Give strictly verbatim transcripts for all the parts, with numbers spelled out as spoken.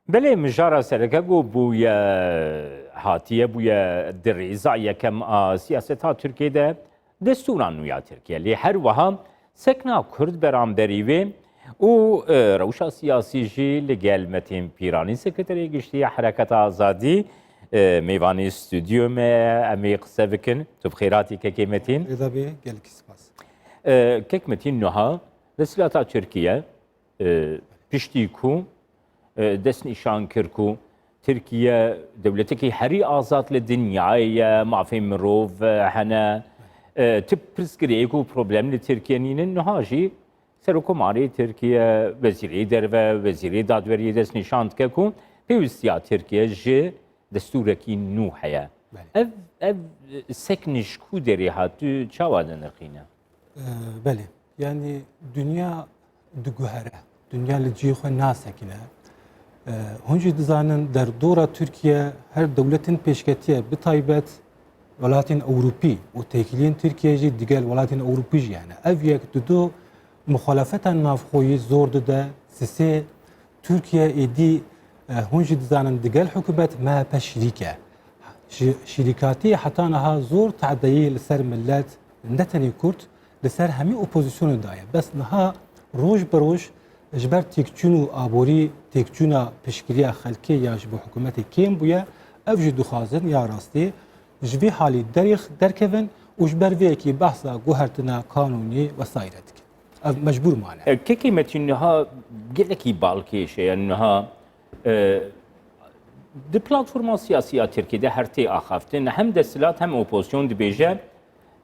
Belê, mijara sereke ku bûye, hatiye bûye di rêza yekem a siyaseta Tirkiyê de, destûra nû ya Tirkiye. Lê her wiha sekna Kurd beramberî wê û, e, rewşa siyasî jî li gel Metîn Pîranî, Sekreterê Giştî ya Hereketa Azadî, e, mêvanî stûdyoyê me ye, em ê qise bikin. Tu bi xêr hatî kekê Metîn. Rêda bê, gelekî spas. E, kek Metîn, niha desthilata Tirkiye, e, piştî ku, e, destnîşan kir ku Tirkiye dewletekî herî azad li dinyayê ye, mafê mirov, e, hene, e, ti pirsgirêk û problem li Tirkiye nînin. Niha jî Serokkomarê Tirkiye, Wezîrê Derve, Wezîrê Dadweriyê destnîşan dike ku pêwîstiya Tirkiye ji destûrekî nû heye. Belê. Ev, ev sekniş ku derê hat, tu çawa dinirxîne? Ee, belê. Yani dünya diguhere. Dünya li cihê xwe nasekine. Ee, hûn jî dizanin derdora Tirkiye her dewletin pêşketiye, bi taybet welatên Ewropî û têkiliyên Tirkiye jî digel welatên Ewropî jî hene. Ev yek didu muxalefeta navxweyî zor dide, sisê Tirkiye êdî, e, hûn jî dizanin digel hikûmet M H P şirîk e. Ji şirîkatiyê heta niha zor tadeyî li ser millet, ne tenê Kurd, li ser hemî opozisyonê daye. Bes niha roj bi roj ji ber têkçûn û aborî têkçûna piştgiriya xelkê ya ji bo hikûmetê kêm bûye. Ev jî dixwazin ya rastî ji vê halî derêx derkevin û ji ber vê yekê behsa guhertina kanûnî wesaîre dikin. Ev mecbûr mane. E, kekê Metîn, niha gelekî balkêş e, yani niha, e, di platforma siyasî ya Tirkiyê de her tê axaftin, hem desthilat hem opozisyon dibêje,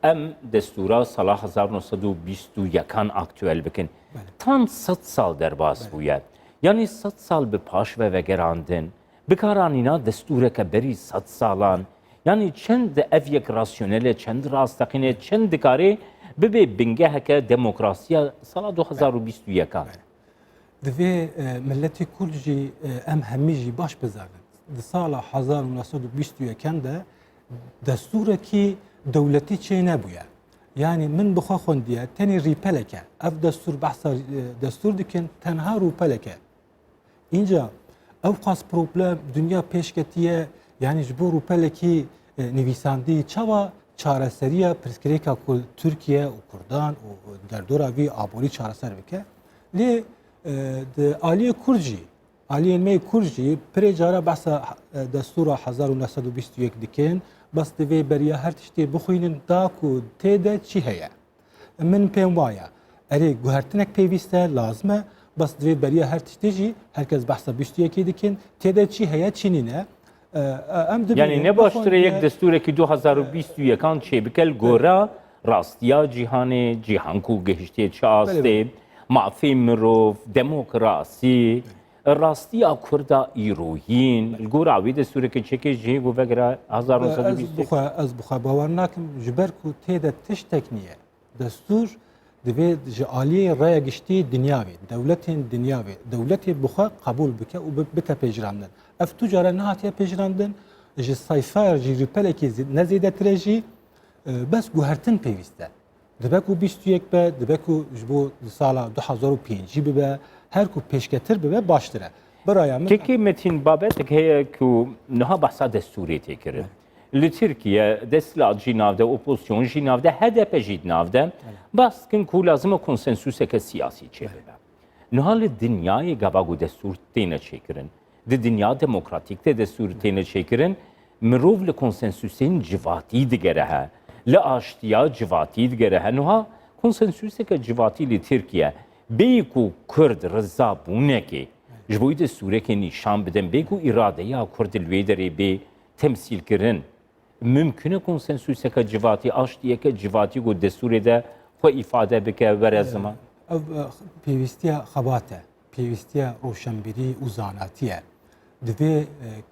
em destûra sala hezar neh sed û bîst û yekan aktuel bikin. Belê. Tam sed sal derbas Belê. bûye. Yani sed sal bi paş ve vegerandin. Bikaranîna destûreke berî sed salan. Yani çend ev yek rasyonel e, çend rasteqîn e, çend dikare bibe bingeheke demokrasiya sala du hezar û bîst û yekan. Belê. Divê, e, miletê Kurd jî, e, em hemî jî baş bizanin. Di sala hezar û neh sed û bîst û yekan de destûrekî dewletî çênebûye. Yani min bi xwe xwendiye, tenê rîpelek e. Ev destûr behsa, e, destûr dikin, tenha rûpelek e. Înca ew qas problem dinya pêş ketiye, yani ji bo rûpelekî, e, nivîsandî çawa çareseriya pirsgirêka ku Tirkiye û Kurdan û derdora vî aborî çareser bike. Lê, e, di aliyê Kurd jî, aliyên me yê Kurd jî pirê cara behsa, e, destûra hezar û neh sed û bîst û yek dikin, bes divê beriya her tiştê bixwînin da ku tê de çi heye. Min pêm waya, erê, guhertinek pêwîst e, lazim e, bes divê beriya her tiştê jî, her kes behsa bîst û yekê dikin, tê de çi heye, çi nîne. E, e, em Yani dibînin, ne baştir e yek bixwendine destûrekî du hezar û bîst û yekan çêbike li gora rastiya cîhanê, cîhan ku gihiştiye çi Belê, astê, belê. mafê mirov, demokrasî, rastiya Kurda îroyîn, li gora wê destûrekê çêke jê ku vegera hezar neh sed û bîst. Ez bi xwe, ez bi xwe bawer nakim, ji ber ku tê de tiştek niye. Destûr divê ji aliyê raya giştî dinya ve, dewletên dinya ve, dewletê bi xwe qebûl bike û bi-, bite pejirandin. Ev tu cara nehatiye pejirandin, ji seyfer, ji rûpelekê zê-, ne zêdetir e jî, e, bes guhertin pêwîst e. Dibe ku bîst û yek be, dibe ku ji bo sala du hezar û pêncî bibe, her ku pêşketir bibe, baştir e. Bi raya min Kekê Metîn, babetek heye ku niha behsa destûrê tê kirin. Li Tirkiye desthilat jî nav de, opozisyon jî nav de, H D P jî di nav de. Belê. Behs dikin ku lazim e konsensuseke siyasî çêbibe. Belê. Niha li dinyayê gava ku destûr têne çêkirin, di dinya demokratîk de destûr têne çêkirin, mirov li konsensusên civatî digere he, li aştiya civatî digere he. Niha konsensuseke civatî li Tirkiye, bêyî ku Kurd rizabûnekê ji bo wî destûrekê nîşan bidin, bê ku îradeya Kurd li wê derê bê temsîlkirin, mimkun e konsensuseke civatî, aştiyeke civatî ku destûrê de xwe îfade bike, were ziman? Ev, e, pêwîstiya xebat e, pêwîstiya roşenbîrî û zanatî ye. Divê, e,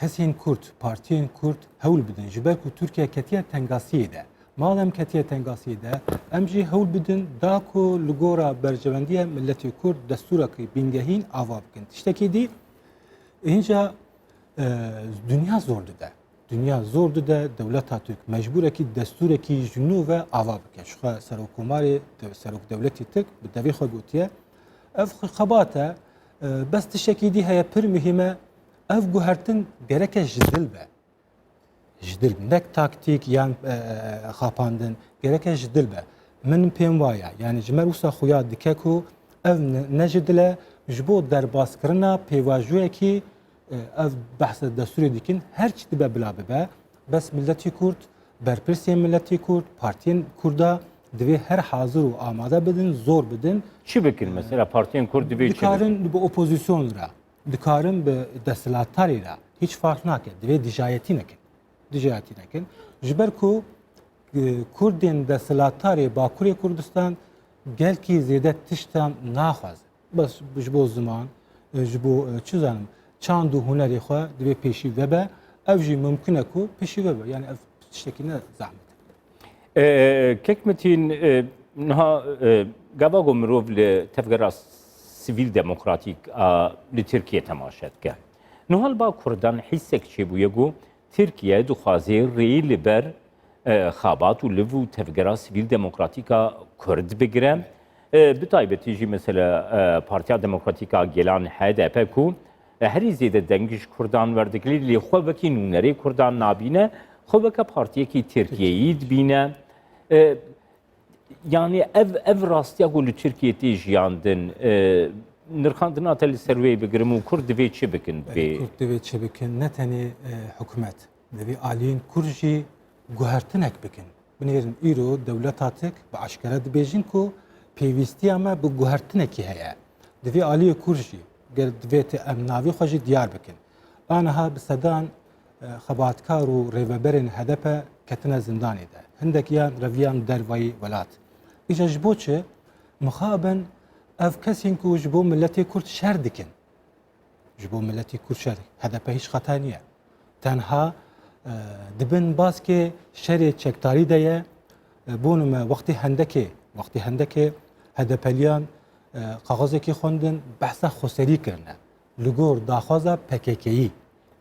kesên Kurd, partiyên Kurd hewl bidin, ji ber ku Tirkiye ketiye tengasiyê de. Madem ketiye tengasiyê de, em jî hewl bidin da ku li gora berjewendiya miletê Kurd destûrekî bingehîn ava bikin. Tiştekî dî, Înca, e, dinya zor dide. Dinya zor dide, dewleta Tirk mecbûrekî destûrekî ji nû ve ava bike. Ji xwe serokkomarê, de-, serok dewletî Tirk bi devê xwe gotiye, ev xebat e, e, bes tiştekî dî heye pir muhîm e, Ev guhertin gereke ji dil be. Ji dil, nek taktîk yan, e, e, xapandin, gereke ji dil be. Min pêm waya, yani ji me wisa xuya dike ku ev ne, ne ji dil e, ji bo derbaskirina pêvajoyekî, e, ev behsa destûrê dikin, her çi dibe bila bibe, bes miletî Kurd, berpirsên miletî Kurd, partiyên Kurda divê her hazir û amade bidin, zor bidin. Çi bikin mesela? Partiyên Kurd divê çi bikin? Dikarin bi opozîsyon re, dikarin bi desthilatdarê re, hiç fark nake, divê dijayetî nekin. Dijayetî nekin. Ji ber ku, e, Kurdên desthilatdarê Bakurê Kurdistan gelkî zêde tiştan naxwazin. Bes ji bo ziman, e, ji bo, e, çi zanim, çand û hunerê xwe divê pêşî vebe. Ev jî mimkun e ku pêşî vebe. Yani ev tiştekî ne zehmet e. E, Kek Metîn, e, niha, e, gava ku mirov li tevgera sivîl demokratîk a li Tirkiye temaşe dike. Niha li ba Kurdan hîsek çêbûye ku Tirkiye dixwaze rêyî li ber, e, xabat û liv û tevgera sivîl demokratîk a Kurd bigire. E, bi taybetî jî mesela, e, Partiya Demokratîk a Gelan H D P ku, e, herî zêde deng ji Kurdan werdigirî, lê xwe wekî nûnerê Kurdan nabîne, xwe weke partiyekî Tirkiyeyî dibîne. E, Yani ev, ev rastiya ku li Tirkiyê tê jiyandin, e, nirxandina te li ser wê bigirim û Kurd divê çi bikin? Belê, Kurd divê çi bikin? Ne tenê, e, hikûmet. Divê aliyên Kurd jî guhertinek bikin. Binêrin îro dewleta Tirk bi eşkere dibêjin ku pêwîstiya me bi guhertinekî heye. Divê aliyê Kurd jî, ger divê te em navê xwe jî diyar bikin. Aniha bi sedan, e, xebatkar û rêveberên H D P ketine zindanê de. Hindek yan reviyan dervayî welat. Îja ji bo çi? Mixabin ev kesên ku ji bo miletê Kurd şer dikin. Ji bo miletî Kurd şer, H D P hiç xeta niye. Tenha, e, di bin baskê şerê çekdarî de ye. E, bo nime wextê hendekê, wextê hendekê HDP'liyan, e, kaxezekî xwendin, behsa xweserî kirine. Li gor daxwaza P K K'yî.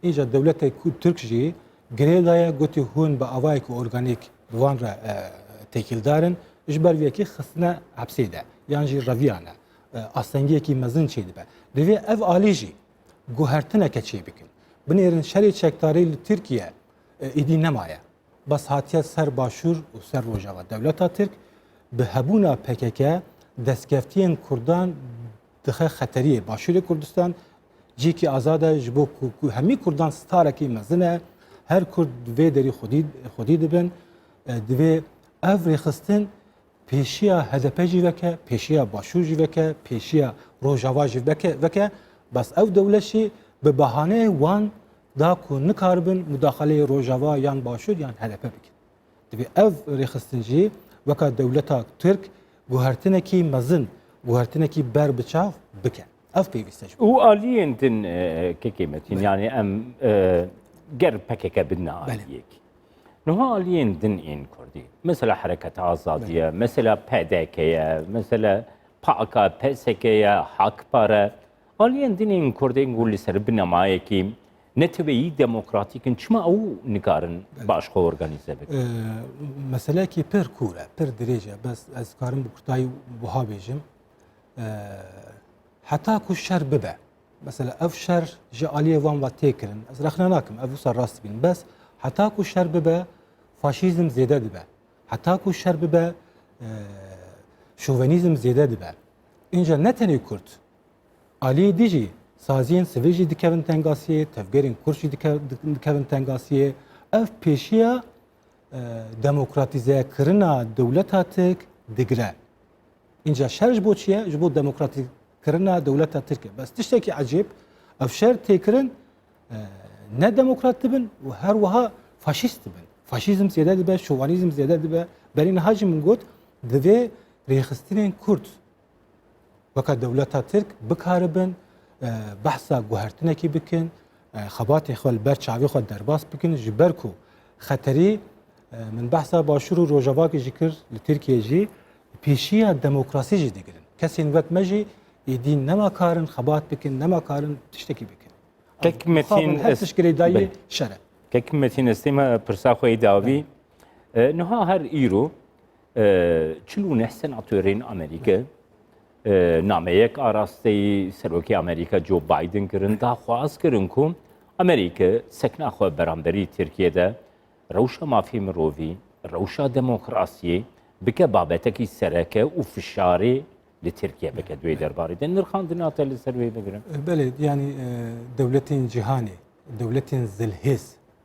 Îja dewletê ku Tirk jî girê daye, gotî hûn bi avayekî organîk bi van re, e, têkildar in, ji ber vê yekê xistine hepsê de, yan jî reviyane, e, astengiyekî mezin çêdibe. Divê ev alî jî guhertineke çêbikin. Binêrin şerê çekdarî li Tirkiye, e, êdî nemaye. Bes hatiye ser Başûr û ser Rojava. Dewleta Tirk bi hebûna P K K destkeftiyên Kurdan dixe xeteriyê. Başûrê Kurdistan cihekî azad e, ji bo ku, ku hemî Kurdan starekî mezin e. Her Kurd vê derî xwedî, xwedî dibin. E, divê ev rêxistin pêşiya H D P jî veke, pêşiya Başûr jî veke, pêşiya Rojava jî veke, veke. Bes ew dewlet jî bi bahaneyê wan da ku nikaribin mudaxaleyê Rojava yan Başûr yan H D P bikin. Divê ev rêxistin jî weka dewleta Tirk guhertinekî mezin, guhertinekî ber bi çav bike. Ev pêwîst e ji bo. Û aliyên din, e, Kekê Metin, belê, yani em, e, ger P K K bidine, belê, aliyek. Niha aliyên din ên Kurdî. Mesela Hereketa Azadî ye, belê, mesela P D K ye, mesela P A K, P S K ye, Hakpar e. Aliyên din ên Kurdên ku li ser binemayekî neteweyî demokratîk in, çima ew nikarin, belê, baş xwe organîze bikin? Ee, meseleyekî pir kûr e, pir dirêj e. Bes ez karim bi kurtayî wiha bêjim. Ee, heta ku şer bibe, mesela ev şer ji aliyê van ve tê kirin, ez rexne nakim, ev wisa rast bîn. Bes heta ku şer bibe, faşîzm zêde dibe. Heta ku şer bibe, e, şovenîzm zêde dibe. Înca ne tenê Kurd, aliyê dî jî saziyên sivîl jî dikevin tengasiyê, tevgerên Kurd jî dike-, dikevin tengasiyê. Ev pêşiya, e, demokratîzekirina dewleta Tirk digire. Înca şer ji bo çi ye? Ji bo demokratîzekirina dewleta Tirk e. Bes tiştekî ecêb, ev şer tê kirin, e, ne demokrat dibin û her wiha faşîst dibin. Faşîzm zêde dibe, şovanîzm zêde dibe. Berî niha jî min got, divê rêxistinên Kurd weke dewleta Tirk bikaribin, e, behsa guhertinekî bikin, e, xebatê xwe li ber çavê xwe derbas bikin, ji ber ku xeterî, e, min behsa Başûr û Rojavakê jî kir, li Tirkiye jî pêşiya demokrasî jî digirin. Kesên wek me jî êdî nema karin xebat bikin, nema karin tiştekî bikin. Kek Metin, mixabin her tişt girêdayî, belê, şer e. Kek Metin, ez tême pirsa xwe yê dawî. Belê. E, niha her îro, e, çil û neh senatörên Amerîke, e, nameyek arasteyî Serokê Amerîka Joe Biden kirin, daxwaz kirin ku Amerîka sekna xwe beramberî Tirkiye de rewşa mafê mirovî, rewşa demokrasiyê bike babetekî sereke û fişarê li Tirkiye bike di wê derbarê de. Nirxandina te li ser wê bigirin. Belê, yanî e, dewletên cîhanê, dewletên zilhêz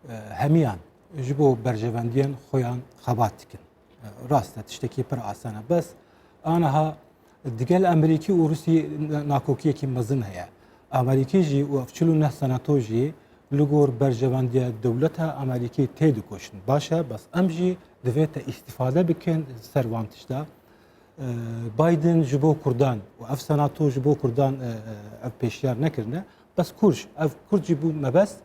e, hemiyan ji bo berjewendiyên xweyan xebat dikin. E, Rast e, tiştekî pir asan e. Bes aniha digel Amerîkî û Rûsî nakokiyekî mezin heye. Amerîkî jî û ev çil û neh senato jî li gor berjewendiya dewleta Amerîkî tê dikoşin. Baş e, bes em jî divê te îstîfade bikin ser van tişta. E, Biden ji bo Kurdan û ev senato ji bo Kurdan e, e, ev pêşiyar nekirine. Bes Kurd, ev Kurd jî bû mebest.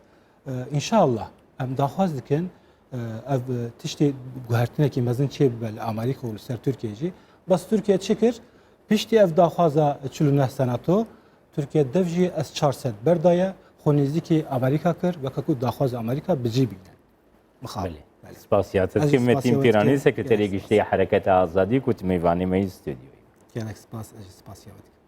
E, Înşallah em daxwaz dikin e, ev e, tiştê guhertinekî mezin çê bibe li Amerîka û li ser Tirkiye jî. Bes Tirkiye çi kir? Piştî ev daxwaza çil û neh senato, Tirkiye dev jî S çar sed berdaye, xwe nêzîkî Amerîka kir, weke ku daxwaza Amerîka bi cî bîne. Mixabin. Belê. Belê. Spasiya te Ez jî dikim. Metin spasiya we Pîranî, dikim. Sekreterê Gelek Giştî ya Hereketa Azadî ku tu mêvanê me yî stûdyoyê. Gelek spas, ez jî spasiya we dikim.